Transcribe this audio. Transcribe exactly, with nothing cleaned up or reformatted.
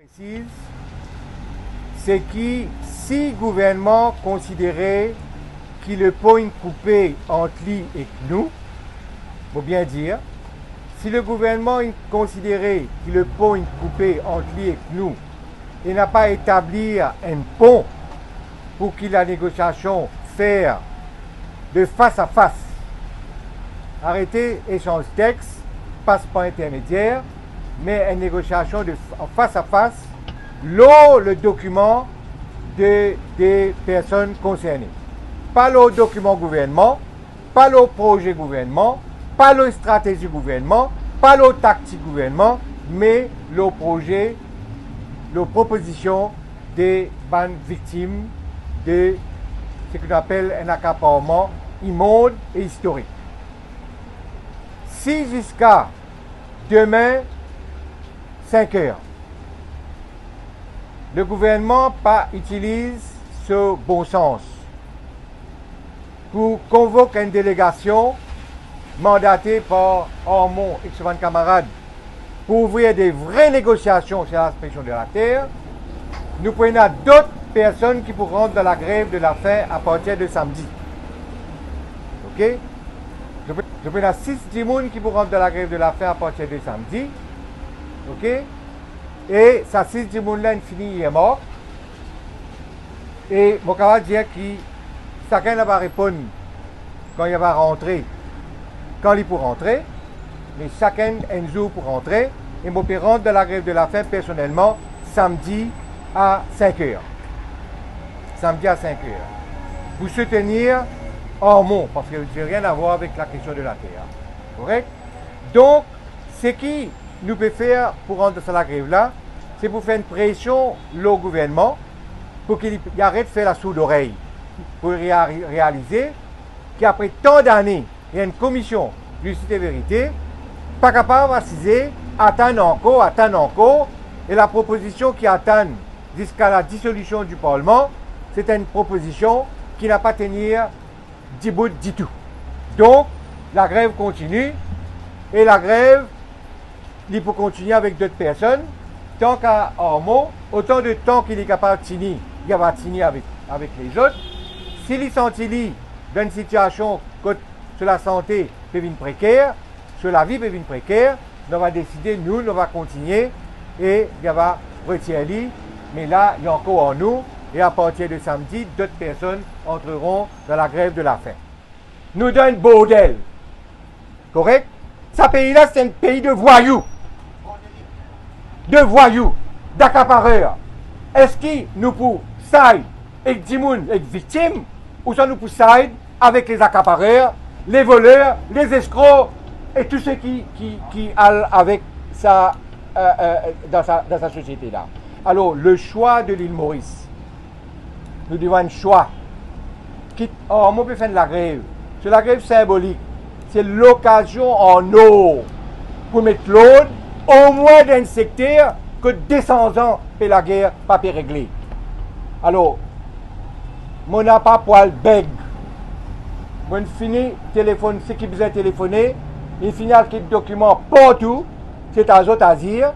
Presiz, se ki si gouvernman konsidere ki lepon inn koupe ant li ek nou, mo bien dir, si le gouvernman inn konsidere ki lepon inn koupe ant li ek nou e napa etablir enn pon pou ki lanegosiasion fer de fas a fas, arete esanz tex, pas par intermedier, me enn negosiasion de f-, fas a fas lor le dokiman de, de personn konserne. Pa lor dokiman gouvernman, pa lor proze gouvernman, pa lor stratezi gouvernman, pa lor taktik gouvernman, me lor proze, lor propozision de bann viktim de seki nou apel enn akaparman imond e istorik. Si ziska demin sink er, le gouvernman pa itiliz so bon sans pou konvok enn delegasion mandate par Armand ek so bann kamarad pou ouvrir de vre negosiasion sur la session de la terre, nou pou ena dot personn ki pou rant dan lagrev de lafin apartir de samdi. Ok? Zot pou, zot pou ena sis dimoun ki pou rant dan lagrev de lafin apartir de samdi. Ok? E sa sis dimoun la inn fini earmark. E mo kapav dir ki sakenn ava reponn kan li ava rantre, kan li pou rantre, me sakenn enn zour pou rantre, e mo pe rant dan lagrev de lafin personelman samdi a sink er. Samdi a sink er. Pou soutenir Armand, parski li nanye a vwar avek lakestion de later. Korek? Donk, seki nou pe fer pou rant dan sa lagrev la, se pou fer enn presion lor gouvernman, pou ki li, li aret fer lasourdorey, pou rea-, realize ki apre tan dane, e enn komisyon Listit e Verite pa kapav asize, atann ankor, atann ankor, e lapropozision ki atann ziska ladisolision di parlman, se enn propozision ki napa tenir dibout ditou. Donk, lagrev kontini, e lagrev, li pou kontini avek dot personn, tank a Armand, otan de tan ki li kapav tini, li ava tini avek, avek lezot. Si li santi li dan enn sitiasion kot so lasante pe vinn preker, so lavi pe vinn preker, nou ava deside, nou, nou ava kontinie e li ava retir li, me la, li ankor ar nou, e apartir de samdi, dot personn antreron dan lagrev de lafin. Nou dan enn bordel. Korek? Sa pei la, se enn pei de vwayou. De vwayou, dakaparer. Eski nou pou side ek dimoun, ek viktim, ouswa nou pou side avek lezakaparer, levoler, lezeskro e tou seki, ki, ki al avek sa, e, e, dan sa, dan sa sosiete la? Alor, le swa de Lil Moris, nou devan enn swa. Kit Armand pe fer enn lagrev, se lagrev sinbolik, se lokazion an or pou met lord, omwin dan enn sekter kot de san zan pe lager pa pe regle. Alor, mo napa pou al beg. Mo fini telefonn seki bizin telefone, inn fini al kit dokiman partou, se a zot azir,